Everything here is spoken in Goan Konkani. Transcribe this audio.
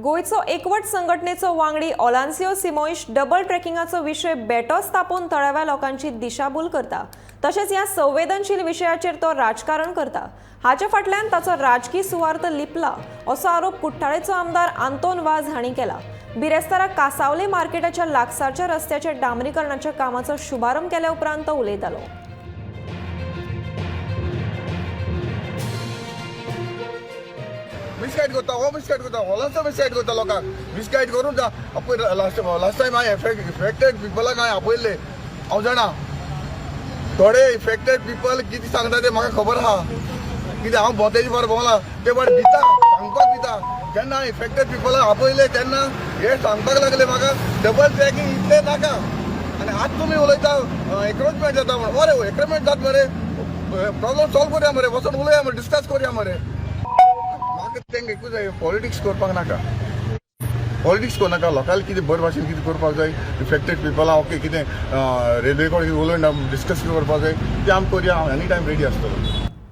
गोंयचो एकवट संघटनेचो वांगडी ओलान्सियो सिमोइश डबल ट्रेकिंगाचो विशय बेटोच तापोवन थळाव्या लोकांची दिशाभूल करता. तशेंच ह्या संवेदनशील विशयाचेर तो राजकारण करता. हाचे फाटल्यान ताचो राजकी सुवार्थ लिपला, असो आरोप कुठ्ठाळेचो आमदार आंतोन वाज हांणी केला. बिरेस्तारा कासावले मार्केटाच्या लागसारच्या रस्त्याच्या डांबरीकरणाच्या कामाचो शुभारंभ केल्या उपरांत तो उलयतालो. मिसगायड करता हो, मिसगायड करता होलांचो, मिसगायड करता लोकांक. मिसगायड करून जा. पयर लास्ट लास्ट टायम हांवें इफेक्टेड पिपलाक हांवें आपयल्ले. हांव जाणा, थोडे इफेक्टेड पिपल कितें सांगता ते म्हाका खबर आहा. कितें हांव भोंवतेचे फार भोंवला, ते फाट भिता, सांगपाक भिता. जेन्ना इफेक्टेड पिपलाक आपयले तेन्ना हे सांगपाक लागले म्हाका, डबल ट्रॅकिंग इतलें नाका. आनी आतां तुमी उलयता एन्क्रोचमेंट जाता म्हणून. बरें, एन्क्रोचमेंट जाता मरे, प्रॉब्लम सॉल्व करुया मरे, वचोन उलोवया मरे, डिस्कस करुया मरे. म्हाका तेंका एकूच जाय, पॉलिटिक्स करपाक नाका, पॉलिटिक्स करनाका. लोकांक कितें बरे भाशेन कितें करपाक जाय, इफेक्टेड पिपलां, ओके, कितें रेल्वे कडेन कितें उलोवन डिस्कस करपाक जाय, तें आमी करुया. हांव एनी टायम रेडी आसतलो.